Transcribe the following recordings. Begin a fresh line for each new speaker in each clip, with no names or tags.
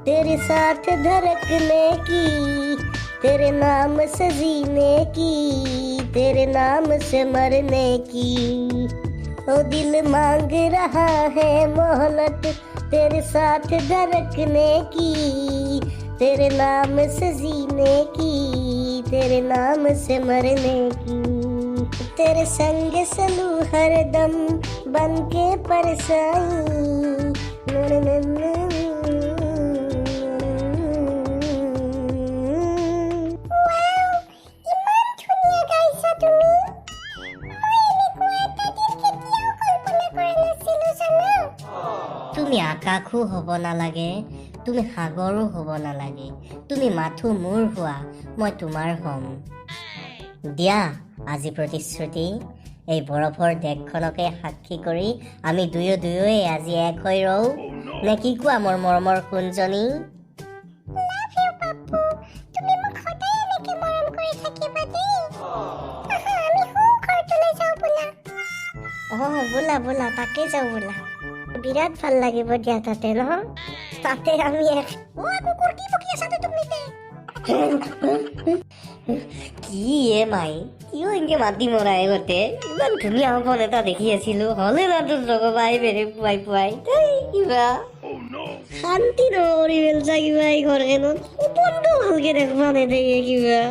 तेरे साथ धड़कने की, तेरे नाम से जीने की, तेरे नाम से मरने की। ओ दिल मांग रहा है मोहलत तेरे साथ धड़कने की, तेरे नाम से जीने की, तेरे नाम से मरने की। तेरे संग चलूं हरदम बन के परछाई।
ৱাও, ইমান ধুনীয়া গাইছা তুমি। মই এনেকুৱা এটা দিন কেতিয়াও কল্পনা কৰা নাছিলো, জানা।
তুমি আকাশো হ'ব নালাগে, তুমি সাগৰো হ'ব নালাগে, তুমি মাথো মোৰ হোৱা, মই তোমাৰ হ'ম। দিয়া আজি প্ৰতিশ্ৰুতি, এই বৰফৰ দেশখনকে সাক্ষী কৰি আমি দুয়ো দুয়োৱে আজি এক হৈ ৰওঁ নে কি কোৱা, মোৰ মৰমৰ সোণজনী?
লাভ you Papu. তুমি মোক সদায় এনেকে মৰম কৰি থাকিবা দেই। আহা, আমি সৌ ঘৰটোলৈ যাওঁ ব'লা।
অঁ, ব'লা ব'লা, তাকে যাওঁ ব'লা। বিৰাট ভাল লাগিব দিয়া তাতে ন। তাতে আমি এক
অ কুকুৰ, কি বকি আছা তই টোপনিতে?
কি এ মাই, কিয় এনেকে মাতি মৰাই গোটে? ইমান ধুনীয়া সপোন এটা দেখি আছিলো, হ'লে না তোৰ জগবাই বেৰে পুৱাই পুৱাই। ধেই, কিবা শান্তি নকৰি পেলছা কিবা এই ঘৰখনত। সপোনটো ভালকে দেখবা নেদেখে কিবা।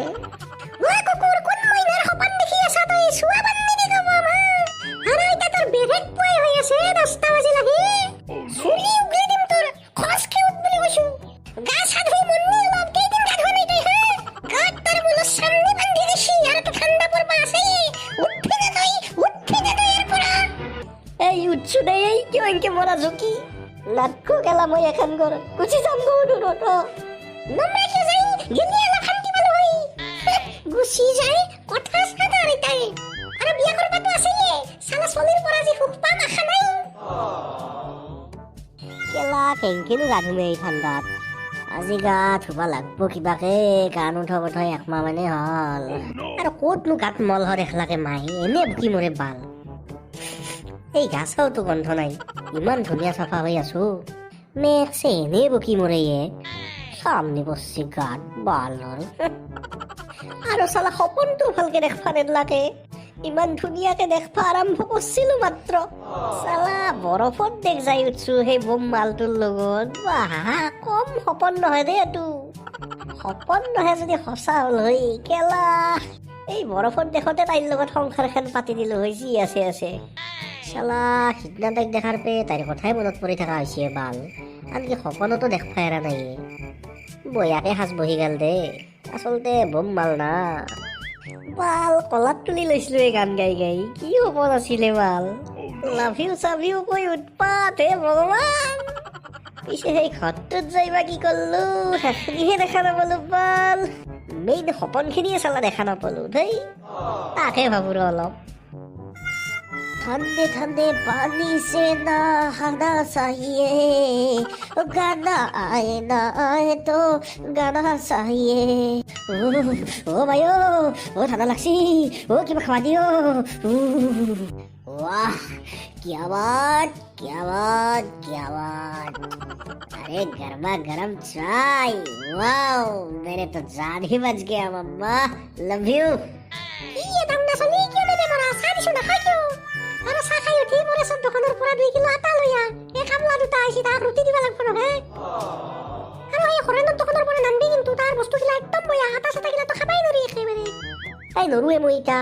ঐ কুকুৰ, কোন মইনাৰ সপোন দেখি আছা তই? চোৱা বান্ধি দি কব মা। আৰু এতিয়া তোৰ বেৰেক পুৱাই হৈ আছে, 10টা বাজিল আহি। চুলি উগলি দিম তোৰ। খৰচকে উঠ বুলি কৈছো। গা চা ধুই মৰনি অলপ। কেইদিন গা ধোৱা নাই তই, হা? গাত তোৰ বোলো চামনি বান্ধি দিছি আৰু তো ঠাণ্ডা পৰবা আছে। উঠবি না তই? উঠবি না তই ইয়াৰ পৰা?
এই উঠছো দে। এই কিয় এনেকে মৰা ঝুঁকি নাটকো কেলা? মই এখন ঘৰ গুচি যাম গৌ দূৰত।
নমৰা কিয় যাই? গেলি অলপ শান্তি পালো হয়। গুচি যায় কথা সাদা আৰু তাই। আৰু বিয়া কৰবাতো আছেয়ে। চালা চলিৰ পৰা যি সুখ পাম আশা নাই।
কেলা, কেংকেনো গা ধুমে এই ঠাণ্ডাত? আজি গা ধুবা লাগব কিবাকে। গা নুধোৱা বোধহয় একমাহ মানে হ'ল। আৰু ক'তনো গাত মল হয় দেখলাকে মাই এনে বুকি মৰে বাল। এই গা চাওতো গন্ধ নাই, ইমান ধুনীয়া চাফা হৈ আছো। মেকছে এনেই বকি মৰে। ইয়ে চামনি বসছি গাত বালৰ। আৰু চালা সপোনটো ভালকে দেখবা নেদলাকে। ইমান ধুনীয়াকে দেখবা আৰম্ভ কৰিছিলো মাত্ৰ, চালা বৰফত দেখ যাই উঠছো সেই বোম মালটোৰ লগত। বাহ, কম সপোন নহয় দেই এইটো। সপোন নহয় যদি সঁচা হ'ল হয়, কেলা এই বৰফত দেশতে তাইৰ লগত সংসাৰখন পাতি দিলো হয়। যি আছে আছে। চালা সিদিনা তাইক দেখাৰ পে তাইৰ কথাই মনত পৰি থকা হৈছে বাল। আনকি সপোনতো দেখবা এৰা নাই। বয়াকে সাজ বহি গ'ল দে। আচলতে বোম মাল না বাল, কলাত তুলি লৈছিলো এই গান গাই গাই। কি সপোন আছিলে বাল, লাভ you চাভ ইউ কৈ উৎপাত। হে ভগৱান, পিছে সেই ঘৰটোত যাইবা কি কৰলো? সেইখিনিহে দেখা নাপালো বাল। মেইন সপোনখিনিয়ে চালা দেখা নাপালো। ধেই, তাকে ভাবো ৰ অলপ। ठंडे ठंडे पानी से नहाना चाहिए, गाना आए ना आए तो गाना चाहिए। ও ভাই, ও ও ঠাণ্ডা লাগছি ও, কিবা খাৱা দিও। वाह, क्या बात, क्या बात, क्या बात! अरे गर्मा गर्म चाय, वाओ, मेरे तो जान ही बच गया। मम्मा, लव you.
কি এ দামনা চলি, কিয় নেমে মৰা? চাহ দিছো, নাখায় কিয়? আৰু চাহ খাই উঠি পৰেশৰ দোকানৰ পৰা 2 কিলো আটা লৈ আহ। এই কামলা দুটা আহিছে, তাক ৰুটি দিব লাগব নহয়। আৰু সেই হৰেণৰ দোকানৰ পৰা নানবি কিন্তু, তাৰ বস্তুগিলা একদম বয়া। আটা চাটা গিলা তো খাবাই নৰি একেবাৰে।
এই নৰুৱে মই এতিয়া,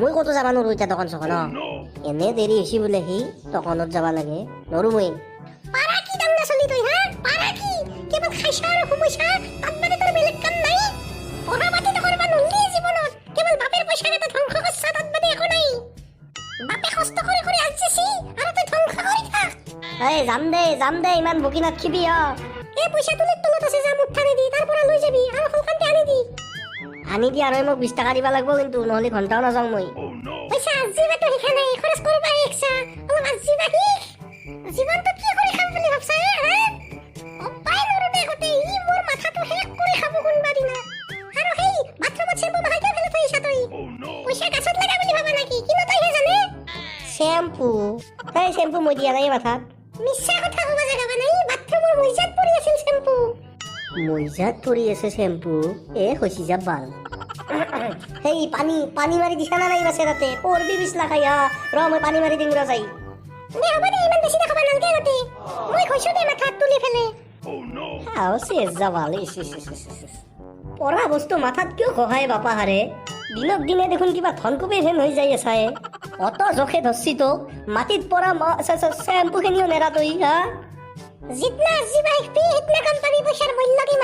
মই ক'তো যাব নোৱাৰো এতিয়া। দোকান চোকান এনে দেৰি হৈছে বোলে, সি দোকানত যাব লাগে। নৰো মই।
পাৰা কি দামনা চলি তই, হা? পাৰা কি? কেৱল খাইছা আৰু সোমাইছা, তাত বাদে তোৰ বেলেগ কাম নাই। পঢ়া পাতিতো কৰবা নললি জীৱনত। কেৱল বাপেৰ পইচা কেইটা ধ্বংস কৰছা, তাত বাদে একো নাই। বাপে কষ্ট কৰি কৰি আৰ্জিছি আৰু তই ধ্বংস কৰি থাক।
এই যাম দে, যাম দে, ইমান বকি নাথকিবি অ।
এই পইচা তুলিৰ তলত আছে, যা মুঠা নিদি তাৰ পৰা লৈ যাবি আৰু সোনকালে আনি দি।
আনি দি আৰু মোক 20 টকা দিব লাগিব কিন্তু, নহ'লে ঘণ্টাও নাযাওঁ মই।
পইচা আৰ্জিবাতো শিকা নাই, খৰচ কৰবা শিকছা। অলপ আৰ্জিবা শিক। জীৱনটোত কি কৰি খাম বুলি ভাবছা হে, হা? অপাই নৰো দে গোটেই। ই মোৰ মাথাটো শেষ কৰি খাব কোনোবা দিনা। আৰু সেই বাথৰুমত চেম্পু মাখাই কিয় ফেলাই থৈ আহিছা তই? পইচা গাছত লগা বুলি ভাবা নেকি? কিনো তইহে জানে।
শ্বেম্পু? এই শ্বেম্পু মই দিয়া নাই মাথাত।
মিছা কথা ক'ব জেগা নাই, বাথৰুমৰ মজিয়াত পৰি আছিল শ্বেম্পু।
মজিয়াত পৰি আছে শ্বেম্পু? এ খচি যা বাল। সেই পানী পানী মাৰি দিছা না নাই বাছে তাতে? পৰবি বিছলা খাই। হা, ৰ, মই পানী মাৰি দিম, ৰ যাই।
দে, হ'ব দে, ইমান বেছি দেখাব নালগে আগতে। মই ঘষো দে মাথাত তুলি ফেলে।
আও চেচ যা বাল। ইচ ইচ ইচ ইচ ইচ। পৰা বস্তু মাথাত কিয় ঘহাই বাপা হাৰে? দিনক দিনে দেখোন কিবা ধনকুবীৰ হেন হৈ যায় আছাই। অত জখে ধৰছি তোক, মাটিত পৰা শ্বেম্পুখিনিও নেৰা তই, হা?
যিদিনা আজি আহিবি, সিদিনা গম পাবি পইচাৰ মূল্য কিমান।